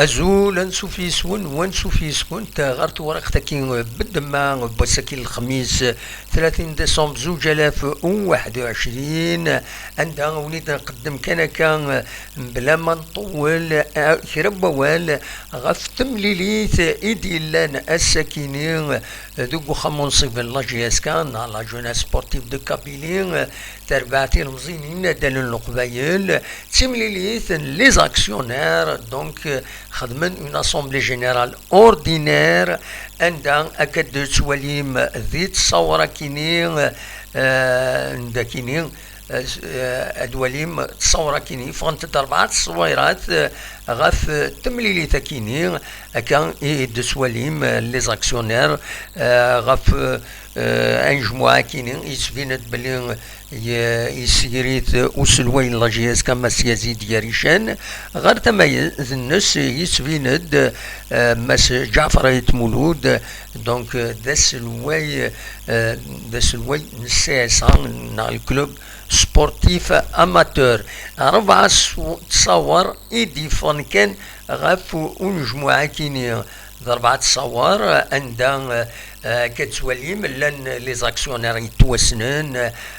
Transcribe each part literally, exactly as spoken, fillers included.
Azul, ansuf yis-wen, wansuf yis-kunt ɣer tewriqt-agi n ddemma n wass-agi n lexmis, tlatin décembre zuǧ alaf u waḥed u ɛecrin. Anda wen-id-nqeddem kan akka, mebla ma nṭewwel, kra n wawal ɣef temlilit i d-yellan ass-akini deg uxxam unṣib n la J S K, neɣ la Jeunesse Sportive de Kabylie, tarbaɛt ilemẓiyen n yinaddalen n Leqbayel, d timlilit n les actionnaires, donc, xedmen une assemblée générale ordinaire, anda akka d-tettwalim di ttṣawra-kini, eh, dakini, eh, s-, eh, ad walim ttṣawra-kini, ffɣent-d rebɛa ttṣawirat, eh, ɣef temlilit-akini, akka i d-tettwalim, eh, les actionnaires, eh, ɣef, eh, anejmuɛ-akini, yettbin-d belli ye-, yessegri-t uselway n la J S K Mass Yazid Yarican. Ɣer tama-nnes yettbin-d, eh, Mass Ǧaɛfer Ayt Mulud, donc, eh, d aselway, eh, d aselway n C S A, neɣ le club sportif amateur. Rebɛa s-, ttṣawar i d-yeffɣen kan ɣef unejmuɛ-akini. D rebɛa ttṣawar anda, eh, akka tettwalim, llan les actionnaires yettwassnen,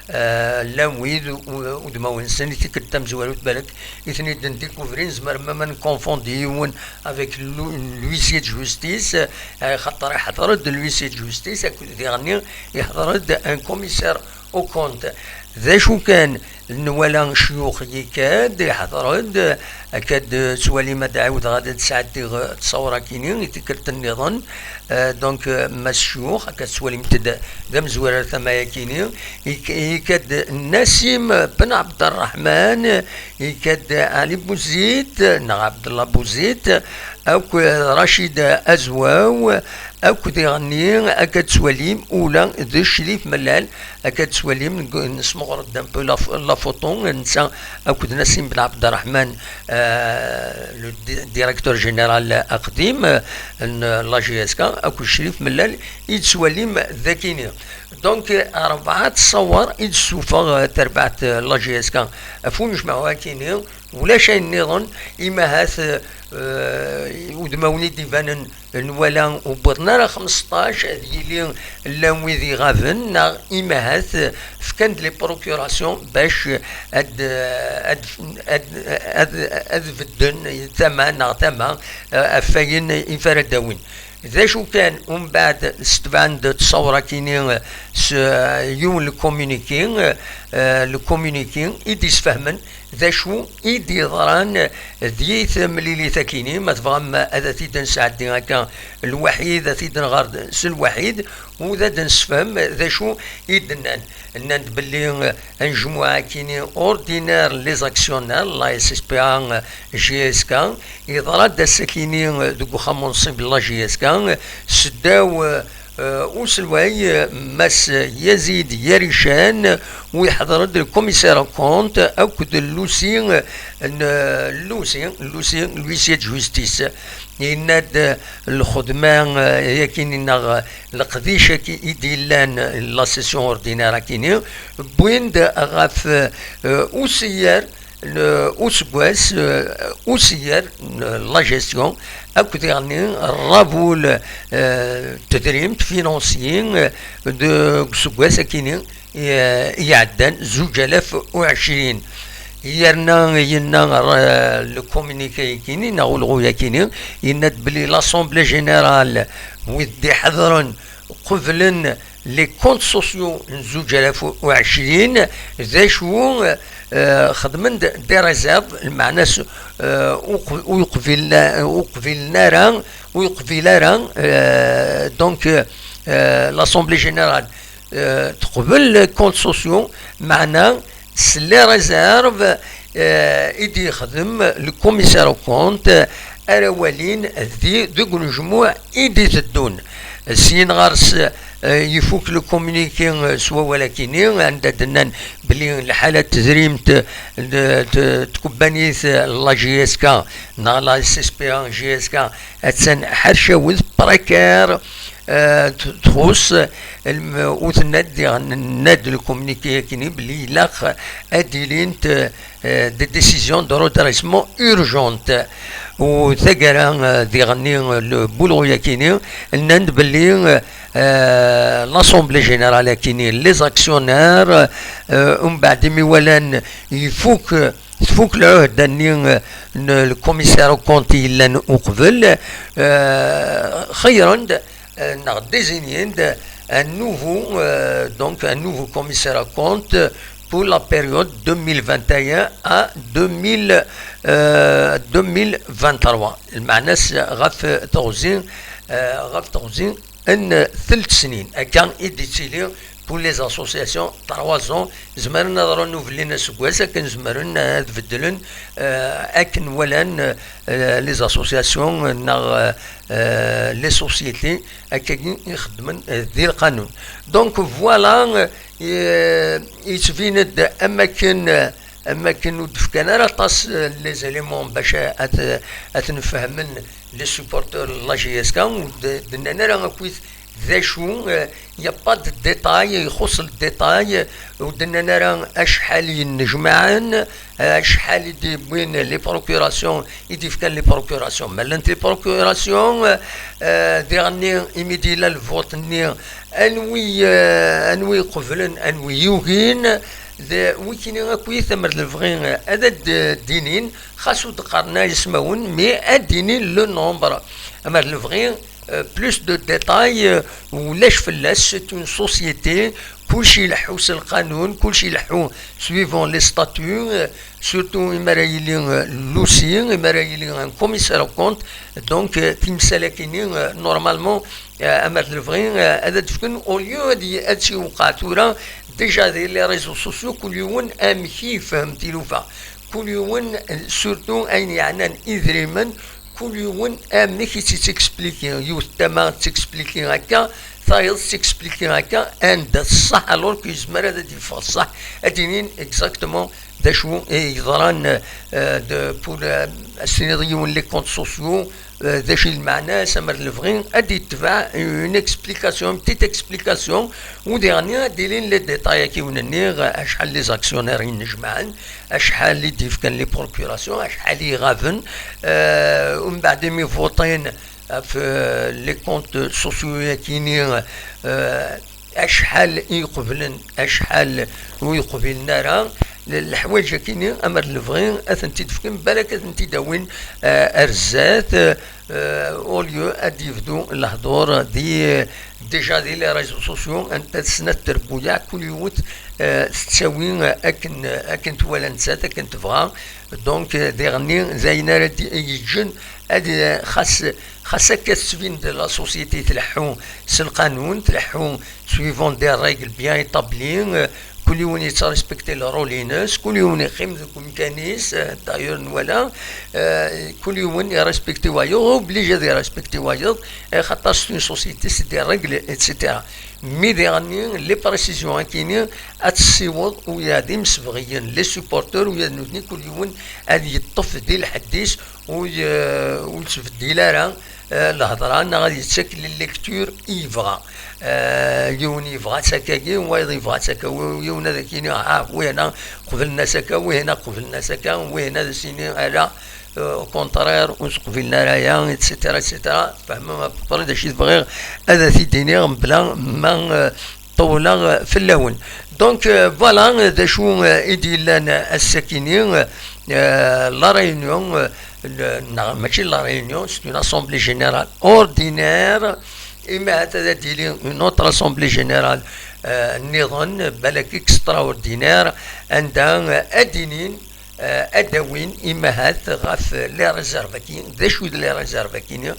eh, llan wid u-, udmawen-nsen i tikkelt tamezwarut, balak i ten-id-ndikuvri, nezmer ma, ma nkonfondi yiwen avec l'hu-, l'huissier de justice, eh, xaṭer iḥḍer-d l'huissier de justice, akked diɣenni iḥḍer-d un commissaire au compte. D acu kan, nwala ccuyux yekka-d, iḥḍer-d, akka d-ttwalim ad ɛiwdeɣ ad d-sɛeddiɣ ttṣawra-kini i tikkelt nniḍen. Eh, donc, eh, Mass Ccuyux, akka tettwalim-t d, d amezwar ar tama-yakini. Yek-, yekka-d Nassim Ben Abderrahman, yekka-d Ali Bouzid, neɣ Abdallah Bouzid, akk Racid Azwaw, akk diɣenni akka tettwalim ula d Crif Mellal, akka tettwalim, nesmeɣret-d un peu la, la photo, netta akked Nassim Ben Abderrahman, euh, le di-, directeur général aqdim, euh, n la J S K, akked Crif Mellal i tettwalim dakini. Donc, rebɛa ttṣawar i d-tessufeɣ, euh, terbaɛt, euh, la J S K. Ɣef unejmaɛ akini, ulac ayen nniḍen, imahat, euh, udmawen i d-ibanen nwala ur wwiḍen ara xmesṭac, ad yili llan wid iɣaben, neɣ imahat fkan-d les procurations bac ad, ad, ad, ad, ad bedden tama neɣ tama, eh, ɣef wayen i ara d-awin. D acu kan, umbeɛd setban-d ttṣawra-kini s, eh, yiwen le communiqué, eh, le communiqué i d-isfehmen d acu i d-yeḍran di temlilit-akini, ma tebɣam ad t-id-nesɛeddi akka lwaḥid, ad t-id-nɣer s lwaḥid, u ad d-nessefhem d acu i d-nnan. Nnan-d belli, eh, anejmuɛ-akini ordinaire les actionnaires, la S S P A, eh, J S K, yeḍra-d ass-akini, eh, deg uxxam unṣib n la J S K, eh, seddaw, eh, eh, uselway, eh, Mass Yazid Yarican, u iḥḍer-d le commissaire au compte akked l'huissier, eh, n, eh, l'huissier, l'huissier, l'huissier de justice. Yenna-d, eh, lxedma, eh, yakini neɣ leqdic-agi i d-yellan, eh, la session ordinaire akini, wwin-d ɣef, eh, usiyer n useggas, eh, usiyer n la gestion, akked diɣenni rrabul, eh, tedrimt, financier, eh, deg useggas akini, eh, iɛeddan, zuǧ alaf u ɛecrin. Yerna yenna, eh, le communiqué-akini, neɣ ulɣu-yakini, yenna-d belli l'Assemblée Générale, wid d-iḥeḍren, qeblen les comptes sociaux n zuǧ alaf u ɛecrin, d acu, eh, xedmen-d des réserves, lmeɛna-s, eh, ur qb-, ur qbilen, ur qbilen ara, ur yeqbil ara, eh, donc, eh, l'Assemblée Générale, eh, teqbel les comptes sociaux, meɛna s les réserves, eh, i d-yexdem le commissaire au compte, eh, ara walin di, deg unejmuɛ i d-iteddun. Syin ɣer-s, eh, ifuk le communiqué, eh, s wawal-akini, anda d-nnan belli lḥala n tedrimt n, n, n tkebbanit, eh, la J S K, neɣ la S S P A J S K, attan ḥercawet, précaire, Euh, txuṣṣ, euh, ur tenna-d, diɣen, tenna-d le communiqué-agi belli ilaq ad ilint, euh, des décisions de redressement urgentes. U taggara, euh, diɣen, euh, le boulot-agi-ni, nnan-d belli, euh, euh, l'Assemblée générale-agi-ni, les actionnaires, euh, umbeɛd imi walan ifuk, tfuk lɛuhda-nni, euh, n le commissaire aux comptes yellan uqbel, euh, xeyyren-d, euh, neɣ désignen-d un nouveau, euh, donc un nouveau commissaire aux comptes pour la période deux mille vingt et un à deux mille, euh, deux mille vingt-trois. Lmeɛna-s ɣef teɣzi, euh, ɣef teɣzi n telt snin. Akka i d-ittili pour les associations, trois ans. Zemren ad renouvelen aseggas, akken zemren ad beddlen, euh, akken walan, euh, les associations neɣ, euh, les sociétés, akkagi i xeddmen, euh, di lqanun. Donc voilà, euh, yettbin-d am akken, euh, am akken ur d-fkan ara aṭas, euh, les éléments bac ad, ad ten-fehmen les supporters n la J S K, ur d-, d-nnan ara akkit d acu, euh, il n'y a pas de détail, ixuṣṣ le détail, euh, ur d-nnan ara acḥal yennejmaɛen, euh, acḥal i d-yewwin les procurations, i d-yefkan les procurations. Ma llant les procurations, euh, euh, diɣenni imi d-yella le vote-nni, anwi, euh, anwi iqeblen, anwi yugin, d wikini akkit amer d lebɣi, euh, ad d-, d-inin, xas ur d-qqaren ara ismawen, mais ad d-inin le nombre. Amer d lebɣi, euh, plus de détails, euh, ulac fell-as, c'est une société, kulci ileḥḥu s lqanun, kulci ileḥḥu suivant les statuts, euh, surtout imi ara yili, euh, l'U C, imi ara yili un commissaire aux comptes. Donc, euh, timsal-agi-ni, euh, normalement, euh, amer d lebɣi, euh, ad d-fken, au lieu ad y-, ad s-yewqeɛ tura, déjà di les réseaux sociaux, kul yiwen amek i yefhem tilufa, kul yiwen, euh, surtout ayen yeɛnan idrimen, kul yiwen amek i tt-expliquer, yiwet tama tettexpliquer akka, tayeḍ tettexpliquer akka, anda ṣṣeḥ, alors que yezmer ad d-yeffeɣ ṣṣeḥ, ad d-inin exactement d acu i yeḍran, euh, de, pour, euh, as-tiniḍ yiwen les comptes sociaux, euh, d acu i lmeɛna-s, amer d lebɣi, ad d-yetbeɛ une explication, une petite explication, u diɣenni ad d-ilin les détails-agi i wen-nniɣ, acḥal les actionnaires i yennejmaɛen, acḥal i d-yefkan les procurations, acḥal i iɣaben, euh, umbeɛd imi votin ɣef, euh, les comptes sociaux-agi-ni, euh, acḥal i iqeblen, acḥal ur iqbilen ara, le-, leḥwayeǧ-agi-ni, amer d lebɣi, ad tent-id-fken, balak ad tent-id-awin, euh, ar zdat, euh, au lieu ad d-yebdu lehdur di, déjà di les réseaux sociaux, anta d snat terbuyaɛ, kul yiwet, euh, tettawi, euh, akken, akken twala nettat, akken tebɣa. Donc, euh, diɣenni, d ayen ara d-, yeǧǧen ad, euh, xas, xas akka tettbin-d la société tleḥḥu s lqanun, tleḥḥu suivant des règles bien établies, euh, kul yiwen yettrespekti le rôle-ines, kul yiwen yeqqim deg umkan-is, euh, d'ailleurs nwala, euh, kul yiwen irespekti wayeḍ, obligé ad irespekti wayeḍ, euh, xaṭer c'est une société, c'est des règles, et cetera. Mi diɣenni, les précisions-agi-ni ad tessiweḍ uya d imsebɣiyen, les supporters, uya d nutni, kul yiwen ad yeṭṭef di lḥedd-is, ur y-, ur yettbeddil ara, eh, lehḍra, neɣ ad yettak les lectures i yebɣa. Eh, yiwen yebɣa-tt akkagi, wayeḍ yebɣa-tt akka, w-, yiwen ad ak-yini, ah, wihna qeblen-as akka, wihna qeblen-as akka, wihna ad as-yini, ala, eh, au contraire, ur s-qbilen ara aya, et cetera, et cetera. Tfehmem à peu près d acu i bɣiɣ ad t-id-iniɣ, mebla ma, eh, ṭewwleɣ, eh, fell-awen. Donc, euh, voilà, euh, d acu, euh, i d-yellan, euh, ass-akini, euh, euh, la réunion, euh, le-, neɣ mačči la réunion, c'est une assemblée générale ordinaire, imi ahat ad d-yili une autre assemblée générale, euh, nniḍen, balak extraordinaire, anda, euh, ad d-inin, euh, ad d-awin imahat ɣef les réserves-agi. D acu d les réserves-agi-ni?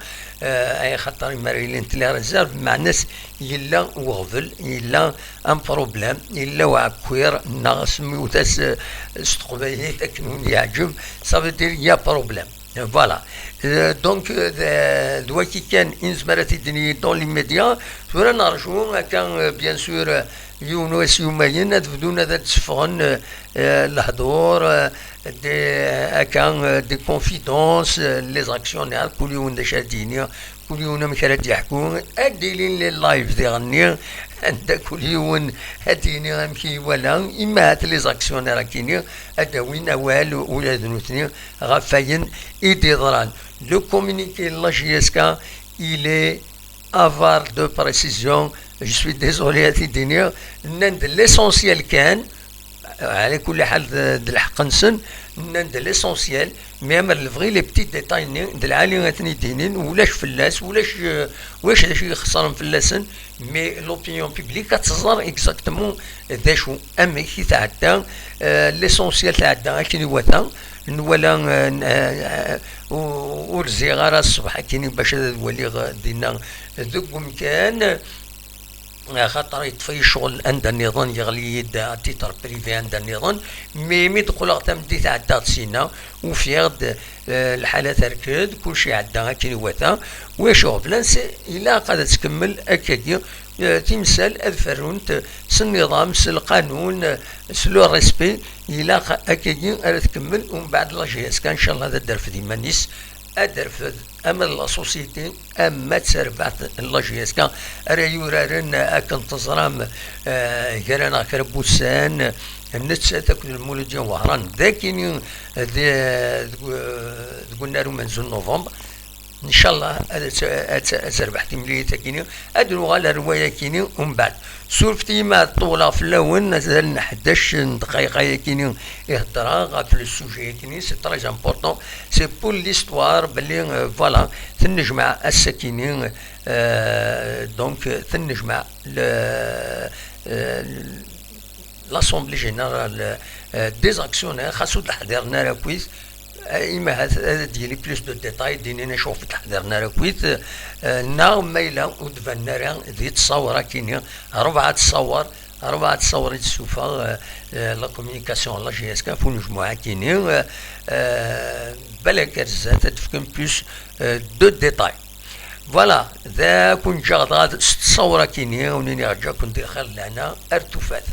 Euh, ay xaṭer imi ara ilint les réserves, meɛna-s yella uɣbel, yella un problème, yella uɛekkiṛ, neɣ semmiwt-as, euh, s teqbaylit akken wen-yeɛǧeb, ça veut dire il y a problème. Voilà. Euh, donc, euh, d, d waki kan i nezmer ad t-id-nini dans l'immédiat. Tura nerǧu, akka, euh, bien sûr, euh, yiwen wass yumayen, ad bdun ad d-sseffɣen, euh, euh, lehdur, euh, des, akka, euh, des confidences, euh, les actionnaires, kul yiwen d acu ad d-yini, Kul yiwen amek ara d-yeḥku, ad d-ilin les lives diɣenni, anda kul yiwen ad d-yini amek i iwala, ima ahat les actionnaires akini, ad d-awin awal ula d nutni ɣef wayen i d-iḍran. Le communiqué de la J S K, il est avare de précision, je suis désolé ad t-id-iniɣ, nnan-d l'essentiel kan, ɛla kulli ḥal d, d lḥeqq-nsen, nnan-d l'essentiel, mais amer lebɣi les petits détails-nni, d lɛali ad ten-id-inin, ulac fell-as, ulac, eh, ulac d acu ixeṣren fell-asen, mais l'opinion publique ad tẓer exactement d acu, amek i tɛedda, eh, l'essentiel tɛedda akken iwata, nwala, eh, n-, eh, eh, u-, ur ziɣ ara ṣṣbeḥ akkin bac ad waliɣ, eh, dinna deg umkan. Axaṭer yeṭṭef-iyi ccɣel anda nniḍen, yeɣli-yi-d à titre privé anda nniḍen, mi, mi d-qqleɣ tameddit ɛeddaɣ-d sina, ufiɣ-d, eh, lḥala terked, kulci iɛedda akken iwata, wacu ɣeblan s-, ilaq ad tkemmel akkagi, eh, timsal ad ferrunt s nniḍam, s lqanun, eh, s le respect, ilaq akkagi ara tkemmel, umbeɛd la J S K, ncallah ad d-terfed iman-is, ad d-terfed ama d la société, ama d terbaɛt n la J S K, ara yuraren akken teẓram, eh, gar-aneɣ kra n wussan, nettat akked Lmuludya Wehran, d akini, d, deg, deg unnar umenzu n novembre. Ncallah ad, ad, ad terbeḥ timlilit akini, ad nuɣal ar waya akini, umbeɛd. Surfet-iyi ma ṭewleɣ fell-awen, azal n ḥdac n dqayeq ayakini i heddreɣ ɣef le sujet-akini, c'est très important, c'est pour l'histoire, belli, euh, voilà, tennejmaɛ ass-akini, euh, donc, tennejmaɛ le, euh, l'Assemblée Générale, euh, des actionnaires, xas ur d-ḥdiren ara akkit, euh, ima ahat ad d-yili plus de détails, d-inin acu ɣef d-ḥdiren ara akkit, euh, neɣ ma yella ur d-banen ara di ttṣawer akini, rebɛa ttṣawer, rebɛa ttṣawer i d-tessufeɣ, euh, euh, la communication n la J S K ɣef unejmuɛ akini, euh, euh, balak ar zdat ad d-fken plus, euh, de détails. Voilà, da kun ǧǧaɣ dɣa s ttṣawer akini, ur nini ǧǧa-kun di xir lehna, ar tufat.